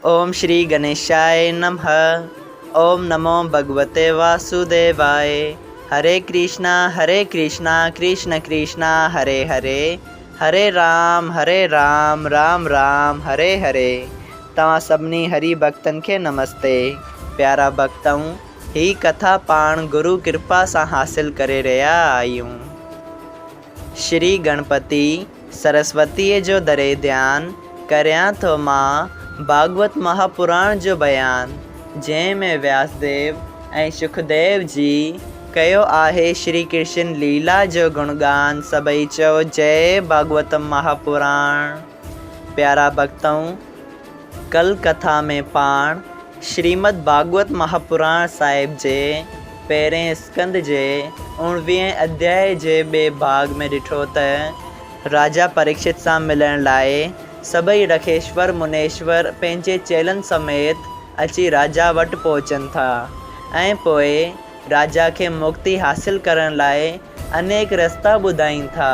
اوم شري گنيشاء نمھ اوم نمو ڀڳوتي واسوديواء هري ڪرشنا هري ڪرشنا ڪرشن ڪرشنا هري هري هري رام هري رام رام رام هري هري توهان سڀني هري ڀڳتن کي نمستي پيارا ڀڳتؤ هي ڪٿا پاڻ گرو ڪرپا سان حاصل ڪري رهيا آهيون. شري گڻپتي سرسوتيء جو ڌري ڌيان، ڪريان ٿو مان ڀاڳوت مهاپراڻ جو بيان، جنهن ۾ وياسديو ۽ شڪديو جي ڪيو آهي شري ڪرشن ليلا جو گڻگان سڀئي چئو جئي ڀاڳوتم مهاپراڻ. پيارا ڀڳتؤ! ڪل ڪٿا ۾ پاڻ شريمد ڀاڳوت مهاپراڻ صاحب جي پهرئين اسڪنڌ جي اڻويهين اڌيائي جي ٻئي ڀاڳ ۾ ڏٺو ته راجا پريڪشت سان ملڻ لاء سڀئي رکيشور منيشور پنهنجي چيلن سميت اچي راجا وٽ پهچن ٿا ۽ پوء راجا کي مڪتي حاصل ڪرڻ لاء انيڪ رستا ٻڌائين ٿا،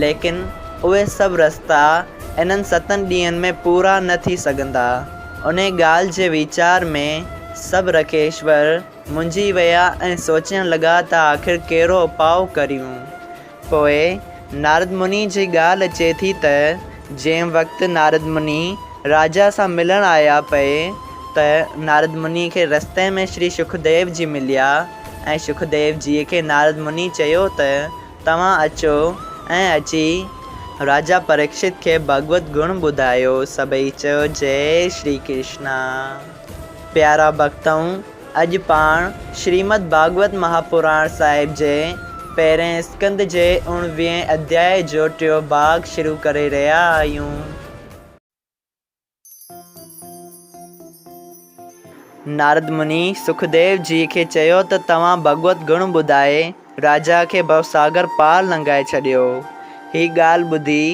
ليڪن اهي سڀ رستا انهن ستن ڏينهن ۾ پورا نه ٿي سگهندا. انهي ڳالهه جي ويچار ۾ سڀ رکيشور منجهي ويا ۽ سوچڻ لڳا ته آخر ڪهڙو اپاء ڪريون. پوء نارد مني جي ڳالهه اچي ٿي ته جنهن وقت نارد مني راجا سان ملڻ آيا پئي ته نارد مني کي رستي ۾ شري شڪديو جي مليا ۽ شڪديو جيء کي نارد مني چيو ته توهان اچو ۽ اچي راجا پريڪشت کي ڀڳوت گڻ ٻڌايو. سڀئي چيو جئي شري ڪرشنا. پيارا ڀڳتؤ! اڄ پاڻ شريمد ڀاڳوت مهاپراڻ صاحب جي پهرئين اسڪنڌ جي اڻويهين اڌيائي جو ٽيون ڀاڳ شروع ڪري رهيا آهيون. نارد مني سکديو جي کي چيو ته توهان ڀڳوت گڻ ٻڌائي راجا کي ڀوساگر پار لنگهائي ڇڏيو. هي ڳالهه ٻڌي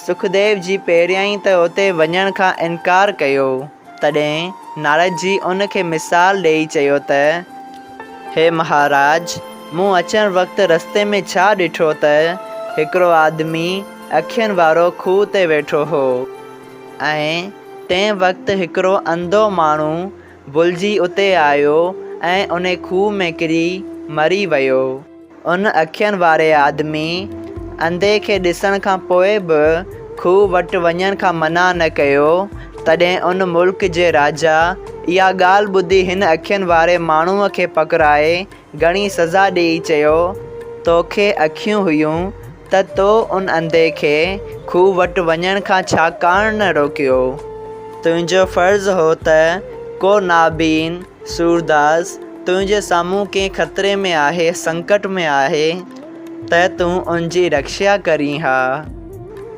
سکديو جي پهريائين ته اتي وڃڻ کان انڪار ڪيو. تڏهن نارد جي ان کي مثال ڏيئي چيو ته، هي مهاراج! مون اچڻ وقت رستي ۾ ڇا ڏٺو ته هڪڙو آدمي اکين وارو کوهه تي ويٺو هو. ۽ تنهن وقت هڪڙو انڌو ماڻهو ڀلجي اتي آيو ۽ انهي کوهه ۾ ڪري مري ويو. ان اکين واري آدمي انڌي کي ڏسڻ کان پوء به کوهه وٽ وڃڻ کان منع نه ڪيو. تڏهن ان ملڪ جي راجا اها ڳالهه ٻڌي هن اکين واري ماڻهوء کي پڪڙائي گهڻي سزا ڏيئي چيو، توکي اکيون هيون ته تو ان انڌي کي کوهه وٽ وڃڻ کان ڇاڪاڻ نه روڪيو؟ تنهنجو فرض هو ته ڪو نابين، سورداس، تنهنجي سامهون ڪنهن خطري ۾ آهي، سنڪٽ ۾ آهي، ته تون ان جي رکشا ڪرين ها.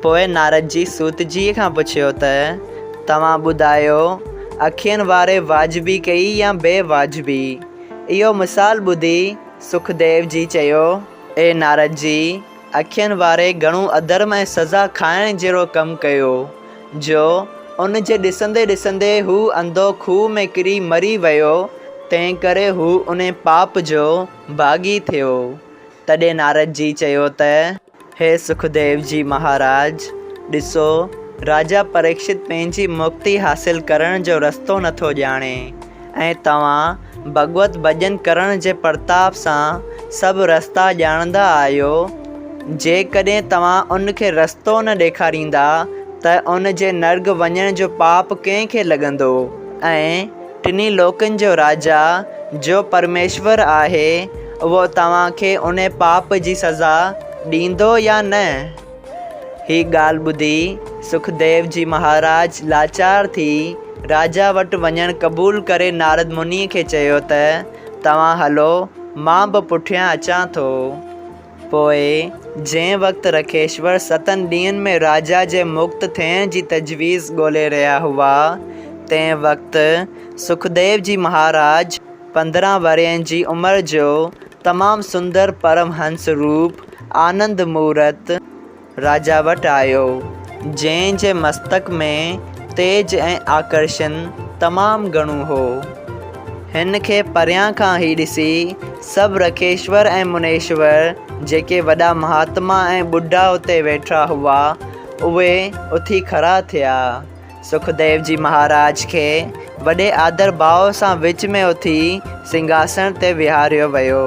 پوء نارد جي سوتجيء کان پڇيو ته، توهان ٻڌايو، اکين واري واجبي ڪئي يا بي واجبي؟ اهو مثال ٻڌي سکديو جي چيو، اي نارد جي! اکين واري گهڻو اڌرم ۽ سزا کائڻ جهڙو ڪم ڪيو، جو ان جي ڏسندي ڏسندي هو انڌو کوهه ۾ ڪري مري ويو، تنهنڪري هو انهي پاپ جو ڀاڳي ٿيو. تڏهن نارد جي چيو ته. هي سکديو جي مهاراج! ڏسو، راجا پريڪشت پنهنجي مڪتي حاصل ڪرڻ جو رستو نٿو ڄاڻي ۽ توهان ڀڳوت ڀڄن ڪرڻ جي پرتاب سان سڀ رستا ڄاڻندا آهيو. جيڪڏهن توهان ان کي رستو نه ڏيکاريندا ته ان جي نرڳ وڃڻ جو پاپ ڪنهن کي لڳندو ۽ ٽنهي لوڪن جو راجا، جو پرميشور آهي، اهو توهان کي انهي پاپ جي سزا ڏيندو يا نه؟ هي ڳالهه ٻڌي سکديو جي مهاراج لاچار ٿي راجا وٽ وڃڻ قبول ڪري نارد منيء کي چيو ته، توهان هلو، مان به پٺيان اچان ٿو. پوء جنهن وقت رکيشور ستن ڏينهن ۾ راجا جي مڪت ٿيڻ جي تجويز ڳولي رهيا هئا، تنهن وقت سکديو جي مهاراج 15 ورهين جي عمر جو تمام سندر پرمهنس روپ آنند مورت راجا وٽ آيو، جنهن جي مستڪ ۾ تيج ۽ آڪرشن تمام گهڻو هو. هن کي پريان کان ئي ڏسي سڀ رکيشور ۽ منيشور، جيڪي وڏا مهاتما ۽ ٻڍا اتي ويٺا هئا، اهي اٿي کڙا ٿيا. سکديو جي مهاراج کي وڏي آدر ڀاء سان وچ ۾ اٿي سنگهاسڻ تي ويهاريو ويو.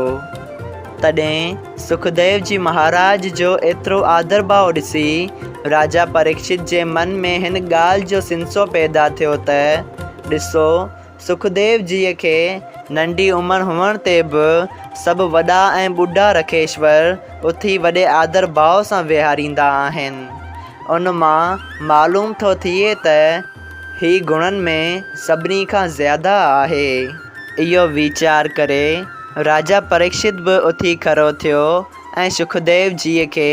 تڏهن سکديو جي مهاراج جو ايترو آدر ڀاء ڏسي راجا پريڪشت جي من ۾ هن ڳالهه جو سنسو پيدا ٿيو ته ڏسو سکديو جيء کي ننڍي عمر هئڻ تي به سڀ وڏا ۽ ٻڍا رکيشور اٿي وڏي آدر ڀاء سان ويهاريندا آهن. ان مان معلوم ٿو ٿئي ته هي گڻن ۾ سڀني کان زياده آهي. اهو ويچار ڪري راجا پريڪشت به اٿي کڙو ٿيو ۽ سکديو جيء کي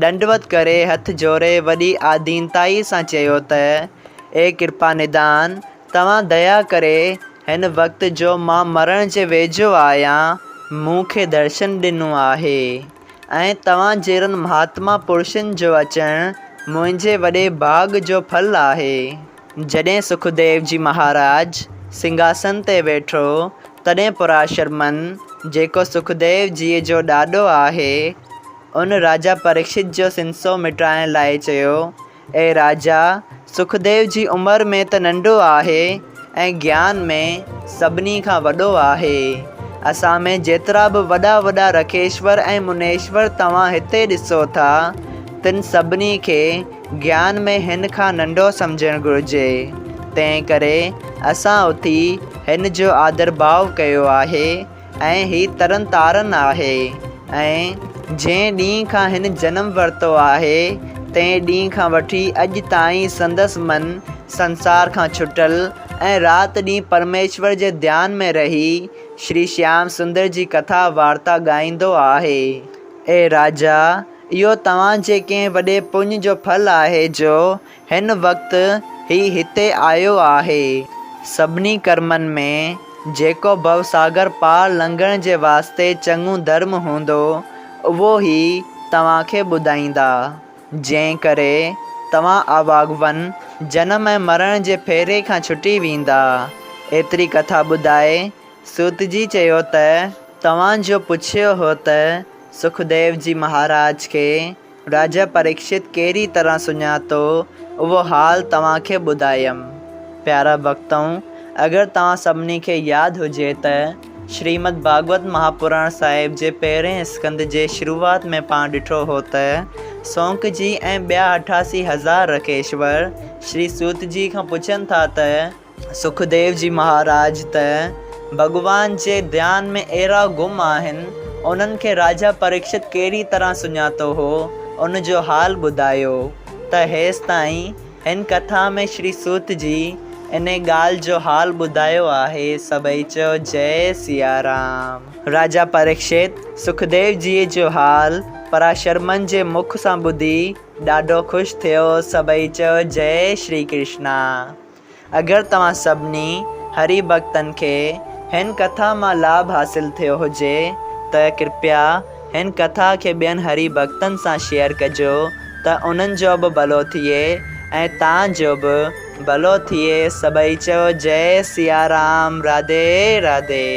ڏنڊوت ڪري هٿ جوڙي وڏي آڌينتائيء سان چيو ته اي ڪرپا ندان! توهان ديا ڪري هن وقت جو مان مرڻ جي ويجهو آهيان، مون کي درشن ڏنو آهي ۽ توهان جهڙن مهاتما پرشن جو اچڻ منهنجي وڏي ڀاڳ جو ڦل آهي. جڏهن سکديو جي مهاراج سنگهاسن تي ويٺو، تڏهن پراشرمن، جيڪو سکديو جيء جو ڏاڏو آهي، ان راجا پريڪشت جو سنسو مٽائڻ لاء چيو، اي راجا! سکديو جي عمر ۾ ته ننڍو آهي ۽ گيان ۾ سڀني کان وڏو آهي. اسان ۾ جيترا به وڏا وڏا رکيشور ۽ منيشور توهان هتي ڏسو ٿا، تن سڀني کي گيان ۾ هن کان ننڍو سمجهڻ گهرجي. تنهن ڪري اسان اٿي هن جو آدرڀاء ڪيو آهي. ۽ هي ترن تارن آهي ۽ جنهن ڏينهن کان هن جنم ورتو آهي، تنهن ڏينهن کان وٺي اڄ تائين سندس من سنسار کان ڇٽل ۽ رات ڏينهن پرميشور جي ڌيان ۾ رهي شري شيام سندر جي ڪٿا وارتا ڳائيندو آهي. اي راجا! اهو توهان جي ڪنهن وڏي پڃ جو ڦل آهي جو هن وقت هي هتي آيو آهي. سڀني ڪرمن ۾ جيڪو ڀوساگر پار لنگهڻ جي واسطي چڱو ڌرم هوندو، اهو هي توهان کي ٻڌائيندا، جنهن ڪري توهان آواگون جنم ۽ مرڻ جي ڦيري کان ڇٽي ويندا. ايتري ڪٿا ٻڌائي سوت جي چيو ته، توهان جو پڇيو هو ته سکديو جي مهاراج کي راجا پريڪشت ڪهڙي طرح سڃاتو، اهو حال توهان کي ٻڌايم. پيارا ڀڳتؤ! اگر توهان سڀني کي ياد هجي ته شريمد ڀاڳوت مهاپراڻ صاحب جي پهرين اسڪنڌ جي شروعات ۾ پاڻ ڏٺو هو ته سونڪ جي ۽ ٻيا 88 هزار رکيشور شري سوت جي کان پڇن ٿا ته سکديو جي مهاراج ته ڀڳوان جي ڌيان ۾ اهڙا گم آهن، انهن کي راجا پريڪشت ڪهڙي طرح سڃاتو هو، ان جو حال ٻڌايو ته هيستائين هن ڪٿا ۾ شري سوت جي انهي ڳالهه جو حال ٻڌايو آهي، سڀئي چئو جئي سيارام. راجا پريڪشت سکديو جيء جو حال پراشرمن جي مک سان ٻڌي ڏاڍو خوش ٿيو، سڀئي چئو جئي شري ڪرشنا. اگر توهان سڀني هري ڀڳتن کي هن ڪٿا مان لاڀ حاصل ٿيو هجي ته ڪرپيا هن ڪٿا کي ٻين هري ڀڳتن سان شيئر ڪجو ته انهن جو به ڀلو ٿئي ۽ توهان جو به ڀلو ٿئي سڀئي چئو جئي سيارام راڌي راڌي.